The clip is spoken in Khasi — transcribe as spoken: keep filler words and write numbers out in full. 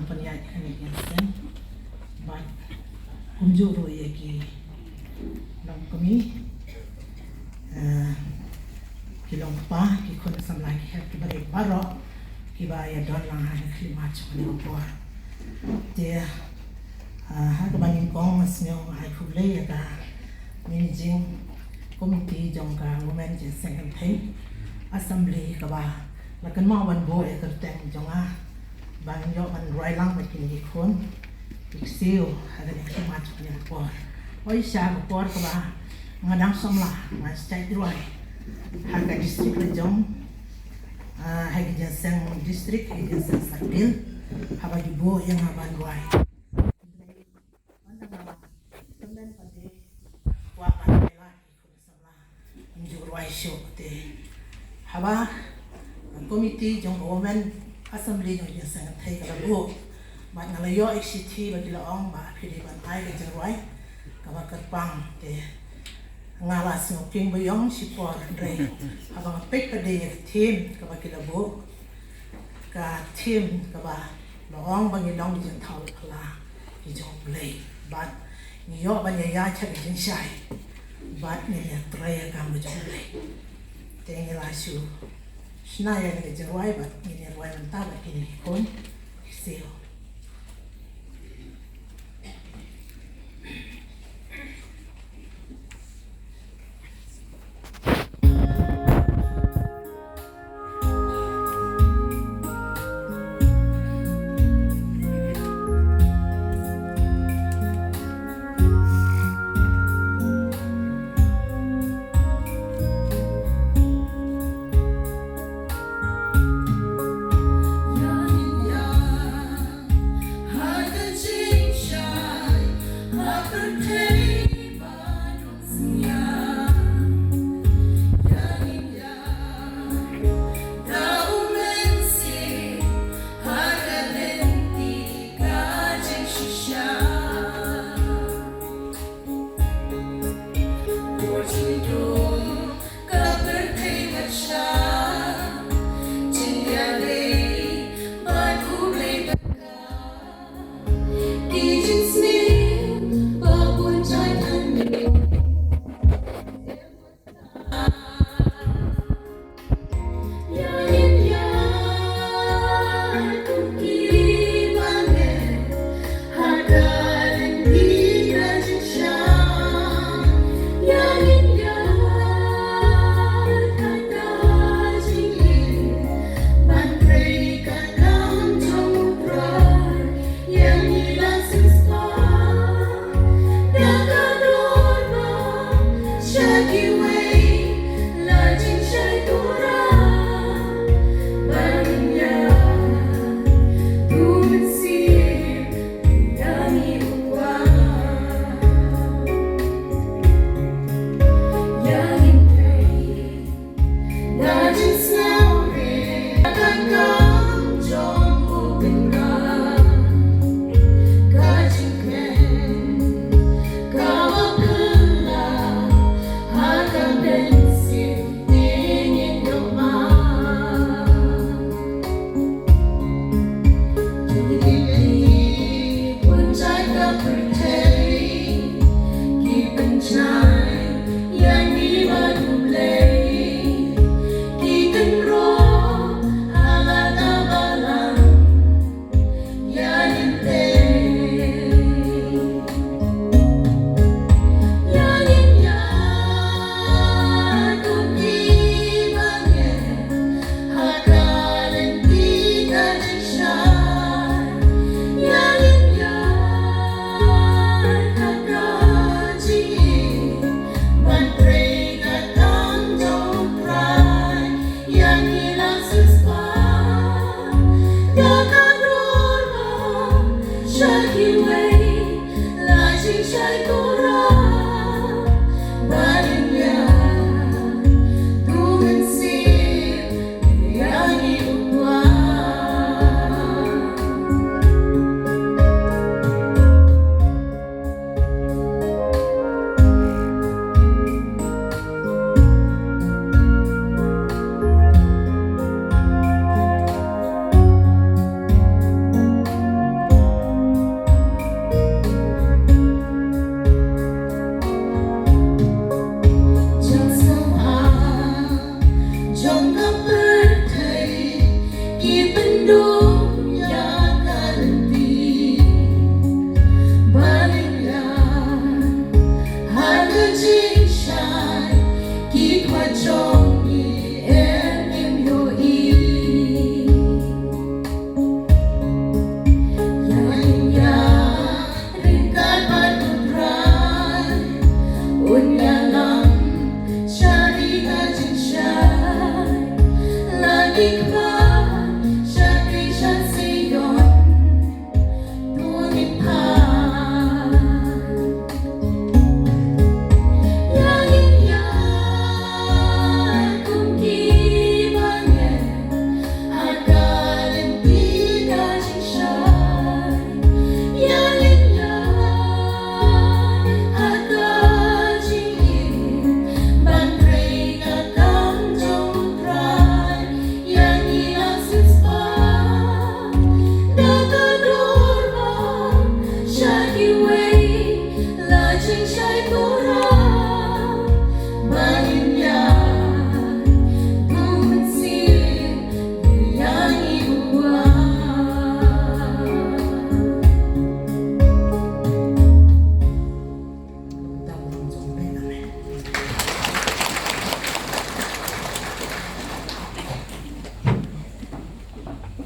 Pynïaid kane ka seng bad kumjuh ruh ïa ki longkmie, eh, ki longkpa, ki khun samla, ki hep, ki barit baroh kiba ïa don lang ha kane ka khlieh March kane ka por. Te, eh, ha kaba nyngkong nga sngew ai khublei ïa ka Managing Committee jong ka Women Jingïaseng Kynthei Assembly kaba la kynmaw ban buh ïa ka kyrteng jong nga ban ïoh ban rwai lang bad kine ki khun ki ksiew ha kane ka khlieh March kane ka por. Hooid, sha ka por kaba nga dang samla nga shait rwai ha ka district la jong, ah, ha ki jingïaseng district, ha ki jingïaseng circle, haba ki buh ïa nga ban rwai. Ym ju rwai shuh te haba ka committee jong ka Women Assembly jong ka Jingïaseng Kynthei ka la buh bad nga la ïoh ïa ka shithi ba ki la ong ba phi dei ban ai ka jingrwai kaba kyrpang. Te nga la sngewkhia ba ïong shipor, hynrei haba nga peit pat de ïa ka theme kaba ki la buh, ka theme kaba la ong ba ngin long ki jingthaw phylla ki jong U Blei bad ngi ïoh ban ïaid sha ka jingshai bad ngin ïatrei ïa ka kam ka jong U Blei. Te ngi la shu shna ïa kane ka jingrwai bad ngin ïa rwai mynta bad kine ki khun ki ksiew.